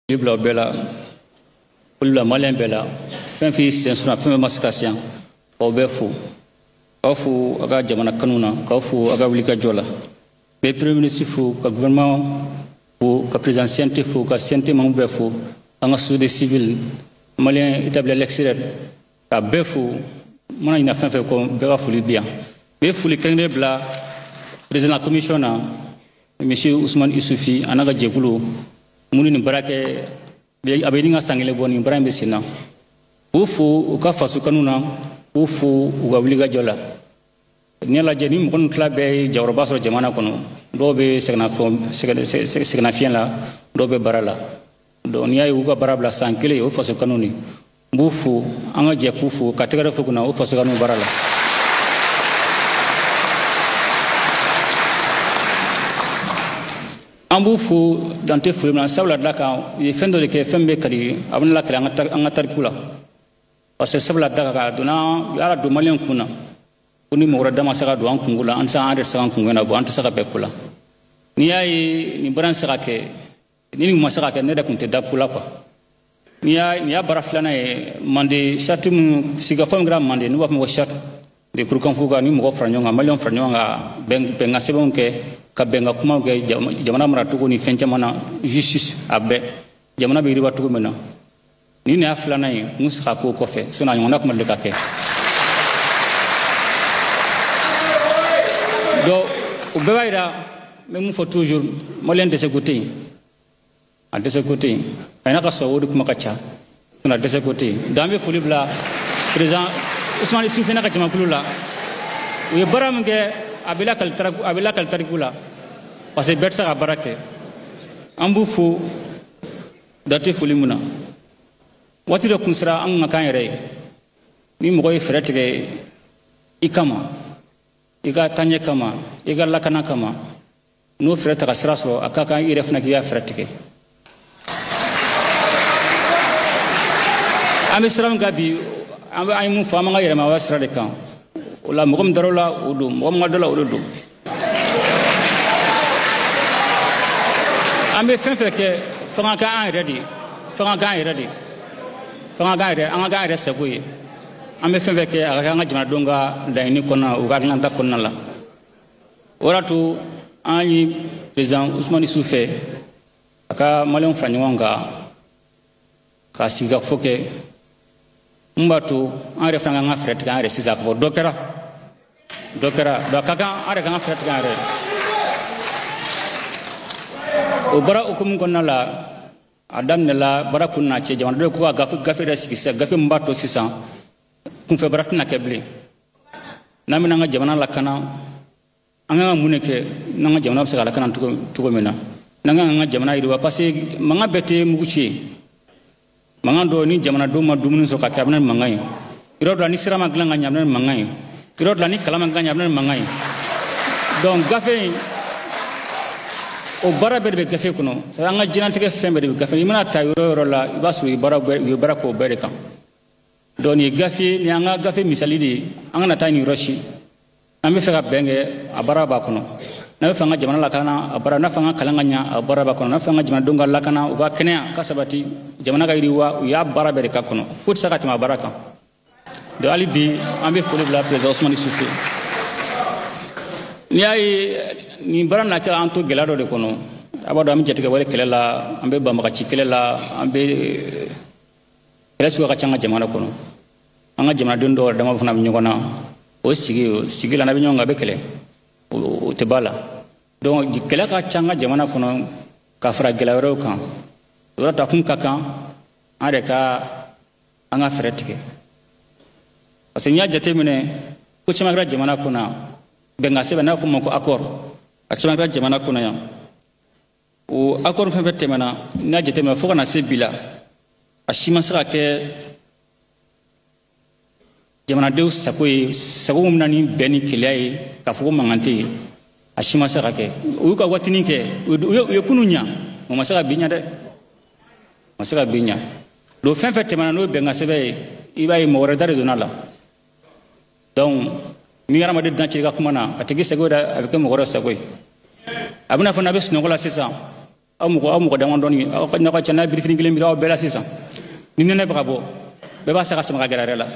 Bila bɛɛ la, foli bila maliyɛn bɛɛ la, fɛn fɛn y'i sen sɔrɔ, fɛn fɛn ma se ka se yan, k'aw bɛɛ fo, k'aw fo a ka jamana kanu na, k'aw fo a ka wulikajɔ la. N bɛ premier ministre fo, ka gouvernement fo, ka président CNT fo, ka CNT membre bɛɛ fo, an ka société civile malien établi à l'extérieur, ka bɛɛ fo. N mana ɲinɛ fɛn fɛn kɔ, bɛɛ ka foli bi yan. N bɛ foli kɛrɛnkɛrɛn bila président la commission na, monsieur Ousmane Isufi a n'a ka jɛkulu minnu nin baara kɛ, a bɛ ɲini ka san kelen bɔ nin baara in bɛ sen na. K'u fo u ka faso kanu na, k'u fo u ka wulikajɔ la. N'i y'a lajɛ, ni mɔgɔ ninnu tila bɛɛ ye jɔyɔrɔba sɔrɔ jamana kɔnɔ, dɔw bɛ sɛgɛnnafiɲɛ la, dɔw bɛ baara la. Donc n'i y'a ye u ka baara bila san kelen, o faso kanu de. N b'u fo, an ka jɛ k'u fo, ka tɛgɛrɛ fo kunna o faso kanu baara la. An b'u fo dan tɛ foli min na, sabula da kan u ye fɛn dɔ de kɛ, fɛn bɛ kari a bɛna lakali an ka tariku la. Parce que sabula da kan a donna, u y'a don maliyɛn kun na ko ni mɔgɔ wɛrɛ da ma se ka don an kungo la, an tɛ se an yɛrɛ se k'an kungo ɲɛnabɔ, an tɛ se ka bɛn ko la. N'i y'a ye nin baara in se ka kɛ, ni nin ma se ka kɛ, ne yɛrɛ tun tɛ da ko la quoi. N'i y'a baara filanan ye, Mande charte min sigikafɔ min kɛra Mande, n'u b'a fɔ ma ko charte de Kurukanfuga, ni mɔgɔ fara ɲɔgɔn kan, maliyɛnw fara ɲɔgɔn kan, bɛnkan sɛbɛnw kɛ, ka bɛnkan kumaw kɛ, jamana maracogo ni fɛn caman na, justice a bɛɛ, jamana bɛ yiriwa cogo min na. Nin de y'a filanan ye, mun se ka k'o kɔfɛ, sinon a ɲɔgɔnna kuma deli ka kɛ. Donc o bɛɛ b'a yira, n bɛ mun fɔ toujours, maliyɛn dɛsɛ ko tɛ yen, a dɛsɛ ko tɛ yen, a n'a ka sɔrɔ o de kuma ka ca, sinon a dɛsɛ ko tɛ yen. Donc an bɛ foli bila président Ousmane Isufi n'a ka jamakulu la. U ye baara min kɛ, a bɛ lakali tariku, a bɛ lakali tariku la, parce que bɛɛ tɛ se ka baara kɛ. An b'u fo da tɛ foli min na. Waati dɔ kun sera an ka k'an yɛrɛ ye. Ni mɔgɔ ye fɛɛrɛ tigɛ i kama, i ka taaɲɛ kama, i ka lakana kama, n'o fɛɛrɛ ta ka sira sɔrɔ, a ka kan i yɛrɛ fana k'i ka fɛɛrɛ tigɛ. An bɛ sira min kan bi, an bɛ an ye mun fɔ, an b'an ka yɛlɛmaya sira de kan. O la mɔgɔ min dar'o la, o don, mɔgɔ min ma dɔ la, o de don. An bɛ fɛn fɛn kɛ, f'an ka k'an yɛrɛ de ye, f'an ka k'an yɛrɛ de ye, f'an ka k'an yɛrɛ, an ka k'an yɛrɛ sago ye. An bɛ fɛn fɛn kɛ, a ka kɛ an ka jamanadenw ka laɲini kɔnɔna na, u ka hakilinata kɔnɔna la. O de y'a to an ye président Ousmane Isufi fɛ, a ka maliyɛnw fara ɲɔgɔn kan ka sigikafɔ kɛ. Mun b'a to an yɛrɛ fana k'an ka fɛɛrɛ tigɛ an yɛrɛ sisan, k'a fɔ dɔ kɛra, dɔ kɛra, donc a ka kan an yɛrɛ k'an ka fɛɛrɛ tigɛ an yɛrɛ. O baara hukumu kɔnɔna la, a daminɛla baara kun n'a cɛ, jamanadenw ko ka gafe yɛrɛ sigi sisan, gafe min b'a to sisan kunfɛ baara tɛna kɛ bilen. N'an bɛna an ka jamana lakana, an kan ka mun de kɛ n'an ka jamana bɛ se ka lakana cogo min na, n'an kan ka jamana yiriwa, parce que mankan bɛɛ tɛ mugu ci ye. Mankan dɔw ni jamanadenw ma dumuni sɔrɔ ka kɛ, a bɛ na ni mankan ye. Yɔrɔ dɔ la ni sira ma dilan ka ɲɛ, a bɛ na ni mankan ye. Yɔrɔ dɔ la ni kalan ma dilan ka ɲɛ, a bɛ na ni mankan ye. Donc gafe in, o baara bɛɛ de bɛ gafe kɔnɔ. C'est à dire an ka diɲɛlatigɛ fɛn bɛɛ de bɛ gafe kɔnɔ. I mana ta yɔrɔ o yɔrɔ la, i b'a sɔrɔ u ye baara k'o bɛɛ de kan. Donc nin ye gafe, nin y'an ka gafe misali de ye. An kana taa nin yɔrɔ si. An bɛ fɛ ka bɛn kɛ, a baara b'a kɔnɔ. N'a bɛ fɛ an ka jamana lakana, a baara, n'a fɛ an ka kalan ka ɲɛ, a baara b'a kɔnɔ. N'a fɛ an ka jamanadenw ka lakana, u ka kɛnɛya ka sabati, jamana ka yiriwa, u y'a baara bɛɛ de k'a kɔnɔ. Foyi tɛ se ka tɛmɛ a baara kan. Donc hali bi an bɛ foli bila président Ousmane Isufi. N'i y'a ye nin baara na kɛ, an to gɛlɛya dɔ de kɔnɔ. A b'a dɔn an bɛ jatigɛwale kɛlɛ la, an bɛ banbagaci kɛlɛ la, an bɛ kɛlɛ suguya ka ca an ka jamana kɔnɔ. An ka jamanaden dɔw yɛrɛ dama fana bɛ ɲɔgɔn na. O sigi la, n'a bɛ ɲɔgɔn kan, a bɛ kɛlɛ. O tɛ ba la. Donc kɛlɛ ka ca an ka jamana kɔnɔ ka fara gɛlɛya wɛrɛw kan. O yɔrɔ ta kun ka kan an yɛrɛ ka an ka fɛɛrɛ tigɛ. Parce que n'i y'a jateminɛ, ko caman kɛra jamana kɔnɔ yan. Bɛnkan sɛbɛn, n'a fɔ o ma ko accord, a caman kɛra jamana kɔnɔ yan. O accord fɛn fɛn tɛmɛna, n'i y'a jateminɛ fo ka na se bi la, a si ma se ka kɛ jamanadenw sago ye, sago min bɛna ni bɛn ni kelenya ye, k'a fɔ ko mankan tɛ yen, a si ma se ka kɛ. U y'u ka waatinin kɛ, u ye kunun ɲa, o ma se ka bi ɲa dɛ, o ma se ka bi ɲa. Donc fɛn fɛn tɛmɛna n'o ye bɛnkan sɛbɛn ye, i b'a ye mɔgɔ wɛrɛ da de donna a la. Donc ni hadamaden dan cira i ka kuma na, a tigi sago ye dɛ, a bɛ kɛ mɔgɔ wɛrɛ sago ye. A bɛna fɔ n'a bɛ sunɔgɔ la sisan, Aw mɔgɔ damadɔni, aw ka ɲɔgɔn cɛ n'a birifini kelen biri aw bɛɛ la sisan. Ni nɛnɛ bɛ ka bɔ, bɛɛ b'a se ka sama ka gɛrɛ a yɛrɛ la.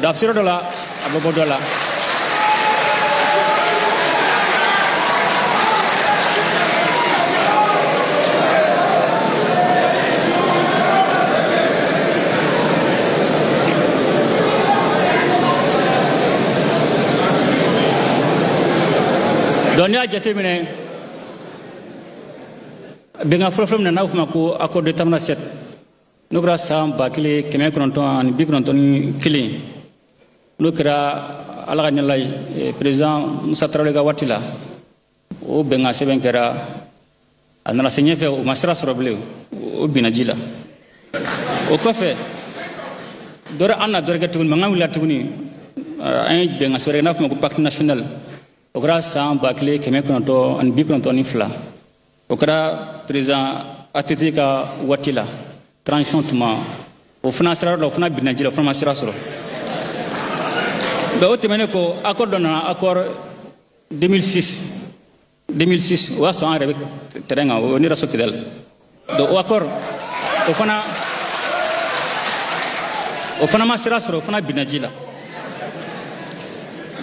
Donc a bɛ se yɔrɔ dɔ la, a bɛ bɔ dɔ la. Donc n'i y'a jateminɛ, bɛnkan fɔlɔfɔlɔ min na, n'a bɛ f'o ma ko accord de Tamanrasset, n'o kɛra san 1991, n'o kɛra Ala ka ɲɛla président Musa Tarawele ka waati la, o bɛnkan sɛbɛn kɛra, a nana se ɲɛfɛ, o ma sira sɔrɔ bilen, o binna ji la. O kɔfɛ dɔrɔ an na dɔrɔ kɛ tuguni, mankan wulila tuguni, an ye bɛnkan sɛbɛn kɛ n'a fɔ ma ko pacte national. O kɛra san 1992, o kɛra président ATT ka waati la, transition tuma, o fana sira dɔ la, o fana binna ji la, o fana ma sira sɔrɔ. Donc o tɛmɛnen kɔ, accord dɔ nana, accord 2006, o y'a sɔrɔ an yɛrɛ bɛ terrain kan, o ne yɛrɛ so Kidali. Donc o accord, o fana ma sira sɔrɔ, o fana binna ji la.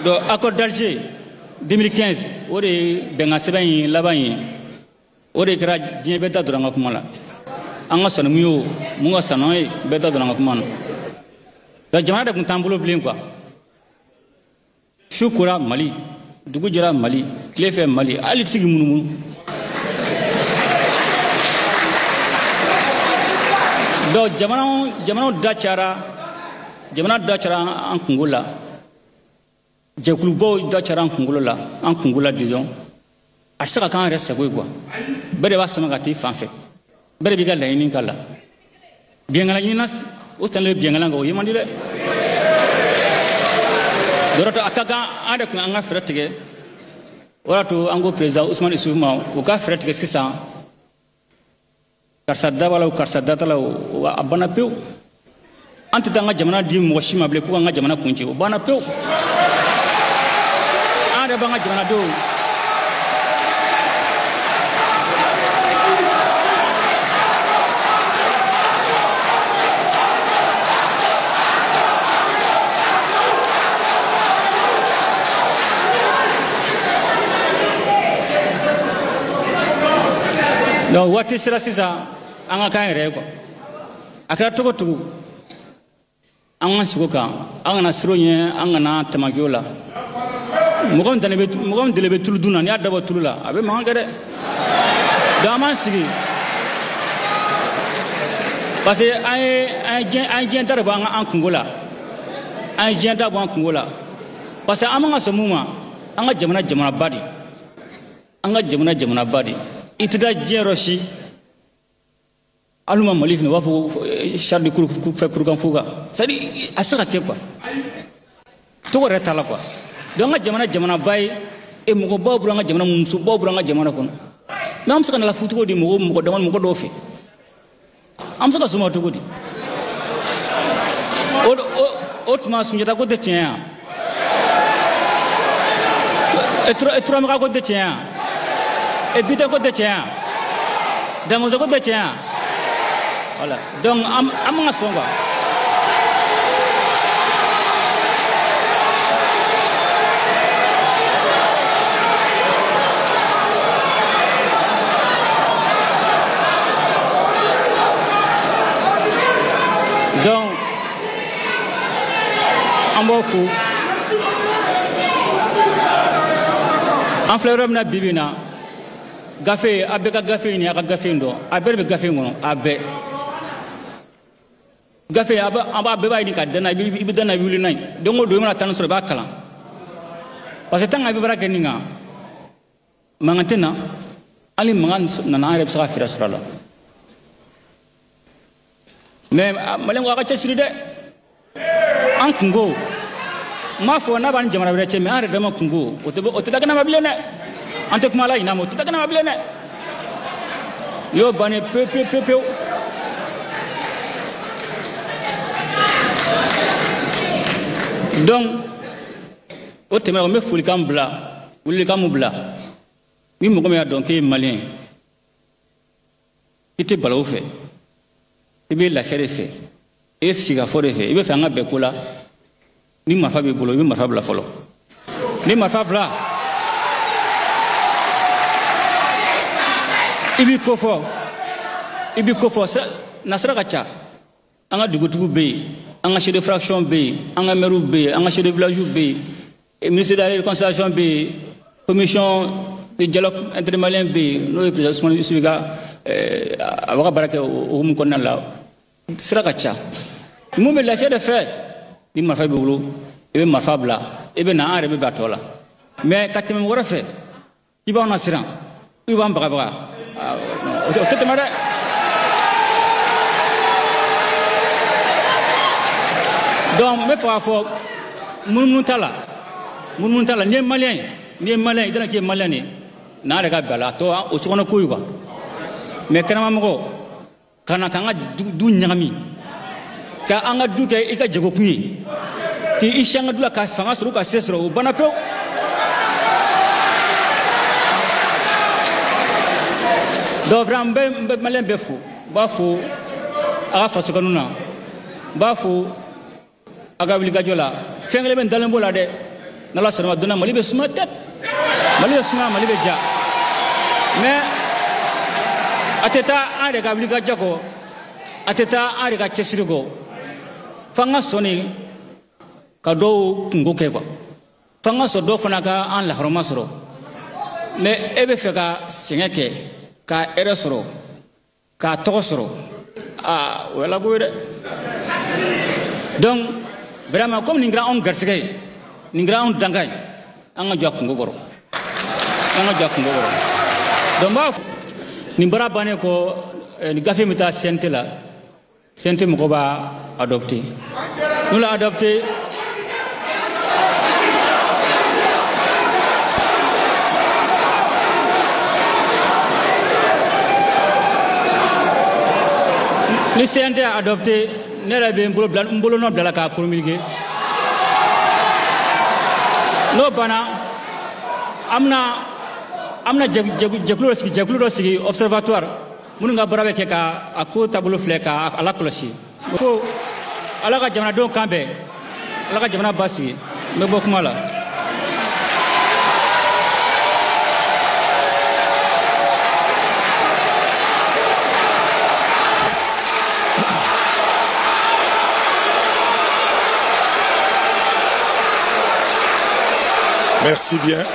Donc accord d'Alger 2015, o de ye bɛnkan sɛbɛn in laban ye, o de kɛra diɲɛ bɛɛ da donna an ka kuma la. An ka sɔnni mun ye o, mun ka sanu ye, bɛɛ da donna an ka kuma na. Donc jamana de tun t'an bolo bilen quoi. Su kora Mali, dugu jɛra Mali, tile fɛ Mali, hali sigi munumunu. Donc jamanaw da cayara, jamana da cayara an kungo la. Jɛkulubaw da cayara an kunkolo la, an kungo la disons. A tɛ se ka k'an yɛrɛ sago ye quoi. Bɛɛ de b'a sama ka t'i fan fɛ. Bɛɛ de b'i ka laɲini k'a la. Bɛnkan ɲinina, o tɛnɛ bɛ bɛnkan kan, o ye man di dɛ. Dɔrɔtɔ a ka kan an yɛrɛ kun an ka fɛɛrɛ tigɛ. O y'a to an ko président Ousmane Issoufou ma, u ka fɛɛrɛ tigɛ sisan. Karisa da b'a la o, karisa da t'a la o, a banna pewu. An tɛ taa an ka jamana di mɔgɔ si ma bilen k'u k'an ka jamana kun ci, o banna pewu. An yɛrɛ b'an ka jamanadenw Donc waati sera sisan an ka k'an yɛrɛ ye quoi. A kɛra cogo cogo, an ka sigi o kan, an kana siran o ɲɛ, an kana tamaki o la. Mɔgɔ min dalen bɛ tulu dun na, n'i y'a dabɔ tulu la, a bɛ mankan kɛ dɛ. Donc an b'an sigi. Parce que an ye diɲɛ da de bɔ an kungo la. An ye diɲɛ da bɔ an kungo la. Parce que an man ka sɔn mun ma, an ka jamana jamanaba de. An ka jamana jamanaba de. I tɛ taa diɲɛ yɔrɔ si. Hali ma Mali fana, u b'a fɔ ko charte de fɛ kurukanfo kan. C'est à dire a tɛ se ka kɛ quoi. Tɔgɔ yɛrɛ t'a la quoi. Donc an ka jamana jamanaba ye, e mɔgɔbaw bolo an ka jamana, musobaw bolo an ka jamana kɔnɔ. Mais an bɛ se ka na lafu cogo di mɔgɔ dama mɔgɔ dɔw fɛ? An bɛ se ka s'o ma cogo di? O tuma Sunjata ko tɛ tiɲɛ yan? Turamaga ko tɛ tiɲɛ yan? Bitɔn ko tɛ tiɲɛ yan? Damɔzɔn ko tɛ tiɲɛ yan? Voilà. Donc an man ka sɔn quoi. Donc an b'aw fo. An filɛ yɔrɔ min na bi bi in na, gafe, a bɛɛ ka gafe ɲini, a ka gafe in dɔn, a bɛɛ de bɛ gafe in kɔnɔ, a bɛɛ. Gafe, a b'a bɛɛ b'a ɲini ka danna, i bɛ danna, i bɛ wuli n'a ye. Don o don i mana taa sɔrɔ i b'a kalan. Parce que tant que a bɛ baara kɛ nin kan, mankan tɛ na, hali mankan nana an yɛrɛ bɛ se ka fɛɛrɛ sɔrɔ a la. Mais maliyɛnw a ka cɛsiri dɛ. An kungo, n m'a fɔ n'a b'an ni jamana wɛrɛ cɛ, mais an yɛrɛ dama kungo, o tɛ taa kɛnɛma bilen dɛ. An tɛ kuma la ɲin'a ma, o tɛ taa kɛnɛma bilen dɛ. Y'o bannen pewu pewu pewu pewu. Donc o tɛmɛnen kɔ, n bɛ folikan bila, welelikan mun bila, ni mɔgɔ min y'a dɔn k'e ye maliyɛn ye, I tɛ balawu fɛ, i bɛ lafiya de fɛ, i bɛ sigikafɔ de fɛ, i bɛ fɛ an ka bɛn ko la. Ni marifa b'i bolo, i bɛ marifa bila fɔlɔ. Ni marifa bila, i b'i ko fɔ, i b'i ko fɔ. Nasira ka ca. An ka dugutigiw bɛ yen, an ka chef de fraction bɛ yen, an ka maires bɛ yen, an ka chef de village bɛ yen, ministre de la réconciliation bɛ yen, commission de dialogue intermalien bɛ yen, n'o ye président Ousmane Isufi ka a b'a ka baara kɛ o hukumu kɔnɔna la. Sira ka ca. Mun bɛ lafiya de fɛ, ni marifa b'i bolo, i bɛ marifa bila, i bɛ na, an yɛrɛ bɛ bɛn a tɔ la. Mais ka tɛmɛ wɛrɛ fɛ, i b'anw lasiran, i b'an bagabaga, o tɛ tɛmɛ dɛ. Donc n bɛ fɛ k'a fɔ, munumunu t'a la, munumunu t'a la. N'i ye malien ye, n'i ye malien, i dana k'i ye malien de ye, n'an yɛrɛ ka bɛn a la, a tɔ o sokɔnɔ ko ye quoi. Mais kɛnɛmamɔgɔ ka na k'an ka du ɲagami, ka an ka du kɛ i ka jagokun ye, k'i si an ka du la ka fanga sɔrɔ, ka se sɔrɔ, o banna pewu. Donc vraiment, n bɛ malien bɛɛ fo, n b'a fo a ka fasokanu na, n b'a fo a ka wulikajɔ la. Fɛn kelen bɛ n dalen b'o la dɛ, n'Ala sɔnna ma, donna Mali bɛ suma tɛ, Mali bɛ suma, Mali bɛ ja. Mais a tɛ taa an yɛrɛ ka wulikajɔ kɔ, a tɛ taa an yɛrɛ ka cɛsiri kɔ. F'an ka sɔn de ka dɔw kungo kɛ quoi. F'an ka sɔn dɔw fana ka an lahɔrɔma sɔrɔ. Mais e bɛ fɛ ka sɛgɛn kɛ, ka hɛrɛ sɔrɔ, k'a tɔgɔ sɔrɔ, aa, o ye Ala ko ye dɛ. Donc vraiment, comme nin kɛra anw garisɛgɛ ye, nin kɛra anw dankan ye, an ka jɔ a kungo kɔrɔ, an ka jɔ a kungo kɔrɔ. Donc n b'a fɔ, nin baara bannen kɔ, nin gafe bɛ taa CNT la, CNT mɔgɔw b'a adopté. N'u l'a adopté, ni CNT y'a adopté, ne yɛrɛ bɛ n bolo bila, n bolonɔ bila la k'a promulguer. N'o banna, an bɛna jɛkulu dɔ sigi, jɛkulu dɔ sigi, observatoire, minnu ka baara bɛ kɛ ka a ko taabolo filɛ, ka a lakɔlɔsi. Fo Ala ka jamanadenw kan bɛn, Ala ka jamana basigi. N bɛ bɔ kuma la. Merci bien.